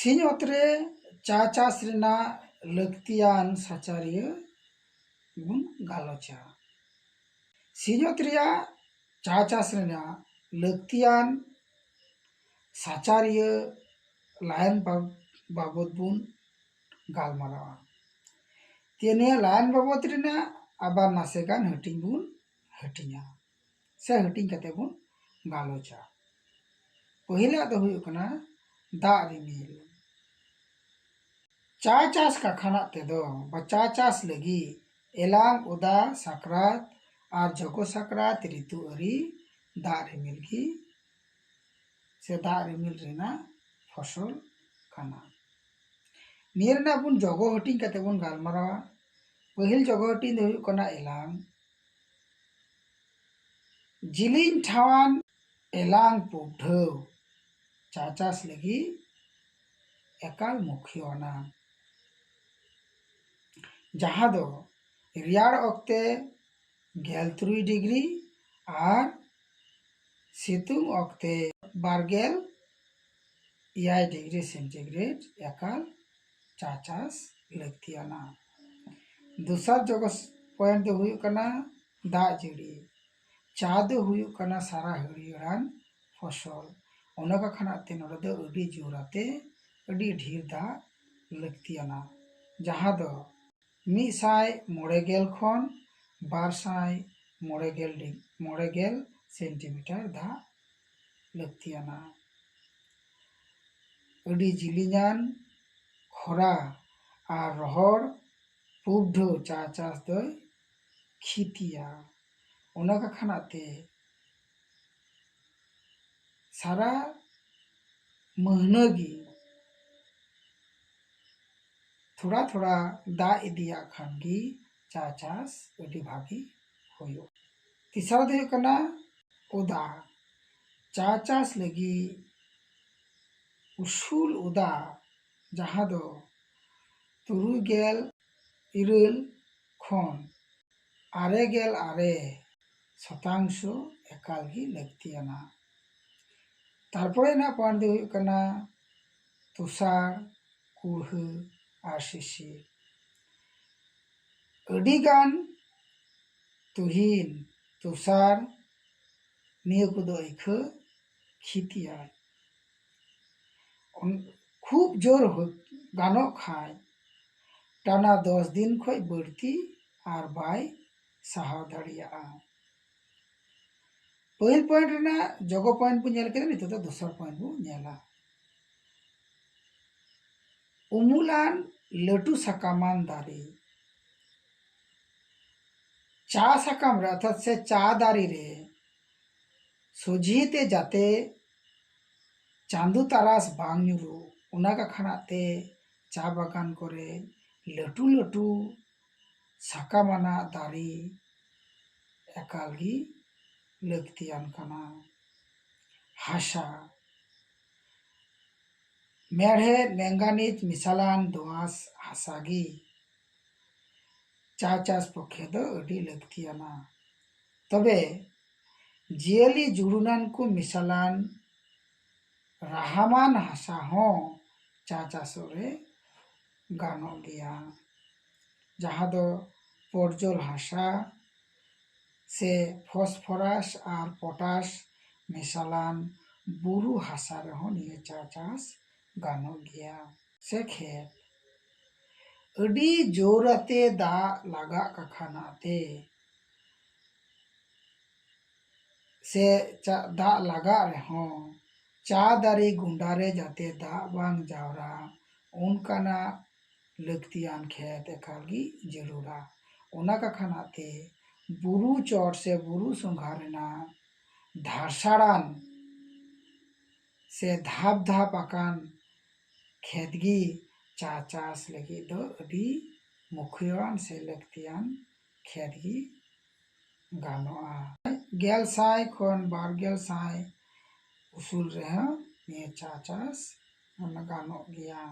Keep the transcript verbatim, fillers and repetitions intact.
ᱥᱤᱧᱚᱛ ᱨᱮ ᱪᱟ ᱪᱟᱥ ᱨᱮᱱᱟᱜ ᱞᱟᱹᱠᱛᱤᱭᱟᱱ ᱥᱟᱪᱟᱨᱤᱭᱟᱹ ᱵᱚᱱ ᱜᱟᱞᱚᱪᱟ᱾ ᱥᱤᱧᱚᱛ ᱨᱮᱭᱟᱜ ᱪᱟ ᱪᱟᱥ ᱨᱮᱱᱟᱜ ᱞᱟᱹᱠᱛᱤᱭᱟᱱ ᱥᱟᱪᱟᱨᱤᱭᱟᱹ ᱞᱟᱭᱚᱱ ᱵᱟ-, ᱵᱟᱵᱚᱛ ᱵᱚᱱ ᱜᱟᱞᱢᱟᱨᱟᱣᱟ᱾ ᱛᱮ ᱱᱤᱭᱟᱹ ᱞᱟᱭᱚᱱ ᱵᱟᱵᱚᱛ ᱨᱮᱱᱟᱜ ᱟᱵᱟᱨ ᱱᱟᱥᱮ ᱜᱟᱱ ᱦᱟᱹᱴᱤᱧ ᱵᱚᱱ ᱦᱟᱹᱴᱤᱧᱟ, ᱥᱮ ᱦᱟᱹᱴᱤᱧ ᱠᱟᱛᱮ ᱵᱚᱱ ᱜᱟᱞᱚᱪᱟ᱾ ᱯᱟᱹᱦᱤᱞᱟᱜ ᱫᱚ ᱦᱩᱭᱩᱜ ᱠᱟᱱᱟ ᱫᱟᱜ ᱨᱤᱢᱤᱞ᱾ ᱪᱟ ᱪᱟᱥ ᱠᱟᱠᱷᱟᱱᱟᱜ ᱛᱮᱫᱚ ᱵᱟ ᱪᱟ ᱪᱟᱥ ᱞᱟᱹᱜᱤᱫ ᱮᱞᱟᱝ, ᱚᱫᱟ, ᱥᱟᱠᱨᱟᱛ ᱟᱨ ᱡᱚᱜᱚ ᱥᱟᱠᱨᱟᱛ ᱨᱤᱛᱩ ᱟᱹᱨᱤ ᱫᱟᱜ ᱨᱤᱢᱤᱞ ᱜᱮ, ᱥᱮ ᱫᱟᱜ ᱨᱤᱢᱤᱞ ᱨᱮᱱᱟᱜ ᱯᱷᱚᱥᱚᱞ ᱠᱟᱱᱟ᱾ ᱱᱤᱭᱟᱹ ᱨᱮᱱᱟᱜ ᱵᱚᱱ ᱡᱚᱜᱚ ᱦᱟᱹᱴᱤᱧ ᱠᱟᱛᱮ ᱵᱚᱱ ᱜᱟᱞᱢᱟᱨᱟᱣᱟ᱾ ᱯᱟᱹᱦᱤᱞ ᱡᱚᱜᱚ ᱦᱟᱹᱴᱤᱧ ᱫᱚ ᱦᱩᱭᱩᱜ ᱠᱟᱱᱟ ᱮᱞᱟᱝ᱾ ᱡᱤᱞᱤᱧ ᱴᱷᱟᱶᱟᱱ ᱮᱞᱟᱝ ᱯᱩᱰᱷᱟᱹᱣ ᱪᱟ ᱪᱟᱥ ᱞᱟᱹᱜᱤᱫ ᱮᱠᱟᱞ ᱢᱩᱠᱷᱤᱭᱟᱹ ᱟᱱᱟᱜ, ᱡᱟᱦᱟᱸ ᱫᱚ ᱨᱮᱭᱟᱲ ᱚᱠᱛᱮ ᱜᱮᱞ ᱛᱩᱨᱩᱭ ᱰᱤᱜᱽᱨᱤ ᱟᱨ ᱥᱤᱛᱩᱝ ᱚᱠᱛᱮ ᱵᱟᱨᱜᱮᱞ ᱮᱭᱟᱭ ᱰᱤᱜᱽᱨᱤ ᱥᱮᱱᱴᱤᱜᱨᱮᱰ ᱮᱠᱟᱞ ᱪᱟ ᱪᱟᱥ ᱞᱟᱹᱠᱛᱤᱭᱟᱱᱟ᱾ ᱫᱚᱥᱟᱨ ᱡᱚᱜᱚ ᱯᱚᱭᱮᱱᱴ ᱫᱚ ᱦᱩᱭᱩᱜ ᱠᱟᱱᱟ ᱫᱟᱜ ᱡᱟᱹᱲᱤ᱾ ᱪᱟ ᱫᱚ ᱦᱩᱭᱩᱜ ᱠᱟᱱᱟ ᱥᱟᱨᱟ ᱦᱟᱹᱨᱭᱟᱹᱲᱟᱱ ᱯᱷᱚᱥᱚᱞ᱾ ᱚᱱᱟ ᱠᱟᱠᱷᱟᱱᱟᱜ ᱛᱮ ᱱᱚᱰᱮ ᱫᱚ ᱟᱹᱰᱤ ᱡᱳᱨ ᱟᱛᱮ ᱟᱹᱰᱤ ᱰᱷᱮᱨ ᱫᱟᱜ ᱞᱟᱹᱠᱛᱤᱭᱟᱱᱟ, ᱡᱟᱦᱟᱸ ᱫᱚ ᱢᱤᱫ ᱥᱟᱭ ᱢᱚᱬᱮ ᱜᱮᱞ ᱠᱷᱚᱱ ᱵᱟᱨ ᱥᱟᱭ ᱢᱚᱬᱮ ᱜᱮᱞ ᱰᱤ-, ᱢᱚᱬᱮ ᱜᱮᱞ ᱥᱮᱱᱴᱤᱢᱤᱴᱟᱨ ᱫᱟᱜ ᱞᱟᱹᱠᱛᱤᱭᱟᱱᱟ᱾ ᱟᱹᱰᱤ ᱡᱤᱞᱤᱧᱟᱱ ᱠᱷᱚᱨᱟ ᱟᱨ ᱨᱚᱦᱚᱲ ᱯᱩᱵᱰᱷᱟᱹᱣ ᱪᱟ ᱪᱟᱥ ᱫᱚᱭ ᱠᱷᱤᱛᱤᱭᱟ᱾ ᱚᱱᱟ ᱠᱟᱠᱷᱟᱱᱟᱜ ᱛᱮ ᱥᱟᱨᱟ ᱢᱟᱹᱦᱱᱟᱹ ᱜᱮ ᱛᱷᱚᱲᱟ ᱛᱷᱚᱲᱟ ᱫᱟᱜ ᱤᱫᱤᱭᱟᱜ ᱠᱷᱟᱱ ᱜᱮ ᱪᱟ ᱪᱟᱥ ᱟᱹᱰᱤ ᱵᱷᱟᱜᱮ ᱦᱩᱭᱩᱜᱼᱟ᱾ ᱛᱮᱥᱟᱨ ᱫᱚ ᱦᱩᱭᱩᱜ ᱠᱟᱱᱟ ᱚᱫᱟ᱾ ᱪᱟ ᱪᱟᱥ ᱞᱟᱹᱜᱤᱫ ᱩᱥᱩᱞ ᱚᱫᱟ, ᱡᱟᱦᱟᱸ ᱫᱚ ᱛᱩᱨᱩᱭ ᱜᱮᱞ ᱤᱨᱟᱹᱞ ᱠᱷᱚᱱ ᱟᱨᱮ ᱜᱮᱞ ᱟᱨᱮ ᱥᱚᱛᱟᱝᱥᱚ ᱮᱠᱟᱞ ᱜᱮ ᱞᱟᱹᱠᱛᱤᱭᱟᱱᱟ᱾ ᱛᱟᱨᱯᱚᱨᱮ ᱨᱮᱱᱟᱜ ᱯᱚᱭᱮᱱᱴ ᱫᱚ ᱦᱩᱭᱩᱜ ᱠᱟᱱᱟ ᱛᱩᱥᱟᱨ, ᱠᱩᱲᱦᱟᱹ ᱟᱨ ᱥᱤᱥᱤᱨ᱾ ᱟᱹᱰᱤᱜᱟᱱ ᱛᱩᱦᱤᱱ, ᱛᱩᱥᱟᱨ, ᱱᱤᱭᱟᱹ ᱠᱚᱫᱚ ᱟᱹᱭᱠᱷᱟᱹ ᱠᱷᱤᱛᱤᱭᱟᱭ᱾ ᱚᱱ-, ᱠᱷᱩᱵ ᱡᱳᱨ ᱦᱩ-, ᱜᱟᱱᱚᱜ ᱠᱷᱟᱡ ᱴᱟᱱᱟ ᱫᱚᱥ ᱫᱤᱱ ᱠᱷᱚᱡ ᱵᱟᱹᱲᱛᱤ ᱟᱨ ᱵᱟᱭ ᱥᱟᱦᱟᱣ ᱫᱟᱲᱮᱭᱟᱜᱼᱟ᱾ ᱯᱟᱹᱦᱤᱞ point ᱨᱮᱱᱟᱜ ᱡᱚᱜᱚ point ᱵᱚ ᱧᱮᱞ ᱠᱮᱫᱟ, ᱱᱤᱛᱚᱜ ᱫᱚ ᱫᱚᱥᱟᱨ point ᱵᱚ ᱧᱮᱞᱟ᱾ ᱩᱢᱩᱞᱟᱱ ᱞᱟᱹᱴᱩ ᱥᱟᱠᱟᱢᱟᱱ ᱫᱟᱨᱮ᱾ ᱪᱟ ᱥᱟᱠᱟᱢ ᱨᱮ ᱚᱨᱛᱷᱟᱛ ᱥᱮ ᱪᱟ ᱫᱟᱨᱮ ᱨᱮ ᱥᱚᱡᱷᱮ ᱛᱮ ᱡᱟᱛᱮ ᱪᱟᱸᱫᱚ ᱛᱟᱨᱟᱥ ᱵᱟᱝ ᱧᱩᱨᱩᱜ, ᱚᱱᱟ ᱠᱟᱠᱷᱟᱱᱟᱜ ᱛᱮ ᱪᱟ ᱵᱟᱜᱟᱱ ᱠᱚᱨᱮ ᱞᱟᱹᱴᱩ ᱞᱟᱹᱴᱩ ᱥᱟᱠᱟᱢ ᱟᱱᱟᱜ ᱫᱟᱨᱮ ᱮᱠᱟᱞ ᱜᱮ ᱞᱟᱹᱠᱛᱤᱭᱟᱱ ᱠᱟᱱᱟ᱾ ᱦᱟᱥᱟ, ᱢᱮᱲᱦᱮᱫ ᱢᱮᱝᱜᱟᱱᱤᱡᱽ ᱢᱮᱥᱟᱞᱟᱱ ᱫᱳᱸᱣᱟᱥ ᱦᱟᱥᱟ ᱜᱮ ᱪᱟ ᱪᱟᱥ ᱯᱚᱠᱠᱷᱮ ᱫᱚ ᱟᱹᱰᱤ ᱞᱟᱹᱠᱛᱤᱭᱟᱱᱟ᱾ ᱛᱚᱵᱮ ᱡᱤᱭᱟᱹᱞᱤ ᱡᱩᱲᱩᱱᱟᱱ ᱠᱚ ᱢᱮᱥᱟᱞᱟᱱ ᱨᱟᱦᱟᱢᱟᱱ ᱦᱟᱥᱟ ᱦᱚᱸ ᱪᱟ ᱪᱟᱥᱚᱜ ᱨᱮ ᱜᱟᱱᱚᱜ ᱜᱮᱭᱟ, ᱡᱟᱦᱟᱸ ᱫᱚ ᱯᱚᱨᱡᱚᱞ ᱦᱟᱥᱟ ᱥᱮ ᱯᱷᱚᱥᱯᱷᱚᱨᱟᱥ ᱟᱨ ᱯᱚᱴᱟᱥ ᱢᱮᱥᱟᱞᱟᱱ ᱵᱩᱨᱩ ᱦᱟᱥᱟ ᱨᱮᱦᱚᱸ ᱱᱤᱭᱟᱹ ᱪᱟ ᱪᱟᱥ ᱜᱟᱱᱚᱜ ᱜᱮᱭᱟ᱾ ᱥᱮ ᱠᱷᱮᱛ ᱟᱹᱰᱤ ᱡᱳᱨ ᱟᱛᱮ ᱫᱟᱜ ᱞᱟᱜᱟᱜ ᱠᱟᱠᱷᱟᱱᱟᱜ ᱛᱮ ᱥᱮ ᱪᱟ-, ᱫᱟᱜ ᱞᱟᱜᱟᱜ ᱨᱮᱦᱚᱸ ᱪᱟ ᱫᱟᱨᱮ ᱜᱚᱸᱰᱟ ᱨᱮ ᱡᱟᱛᱮ ᱫᱟᱜ ᱵᱟᱝ ᱡᱟᱣᱨᱟ, ᱚᱱᱠᱟᱱᱟᱜ ᱞᱟᱹᱠᱛᱤᱭᱟᱱ ᱠᱷᱮᱛ ᱮᱠᱟᱞ ᱜᱮ ᱡᱟᱹᱨᱩᱲᱟ᱾ ᱚᱱᱟ ᱠᱟᱠᱷᱟᱱᱟᱜ ᱛᱮ ᱵᱩᱨᱩ ᱪᱚᱴ ᱥᱮ ᱵᱩᱨᱩ ᱥᱚᱸᱜᱷᱟ ᱨᱮᱱᱟᱜ ᱫᱷᱟᱨᱥᱟᱲᱟᱱ ᱥᱮ ᱫᱷᱟᱯ ᱫᱷᱟᱯ ᱟᱠᱟᱱ ᱠᱷᱮᱛ ᱜᱮ ᱪᱟ ᱪᱟᱥ ᱞᱟᱹᱜᱤᱫ ᱫᱚ ᱟᱹᱰᱤ ᱢᱩᱠᱷᱭᱟᱹᱣᱟᱱ ᱥᱮ ᱞᱟᱹᱠᱛᱤᱭᱟᱱ ᱠᱷᱮᱛ ᱜᱮ ᱜᱟᱱᱚᱜᱼᱟ᱾ ᱜᱮᱞ ᱥᱟᱭ ᱠᱷᱚᱱ ᱵᱟᱨ ᱜᱮᱞ ᱥᱟᱭ ᱩᱥᱩᱞ ᱨᱮᱦᱚᱸ ᱱᱤᱭᱟᱹ ᱪᱟ ᱪᱟᱥ ᱜᱟᱱᱚᱜ ᱜᱮᱭᱟ᱾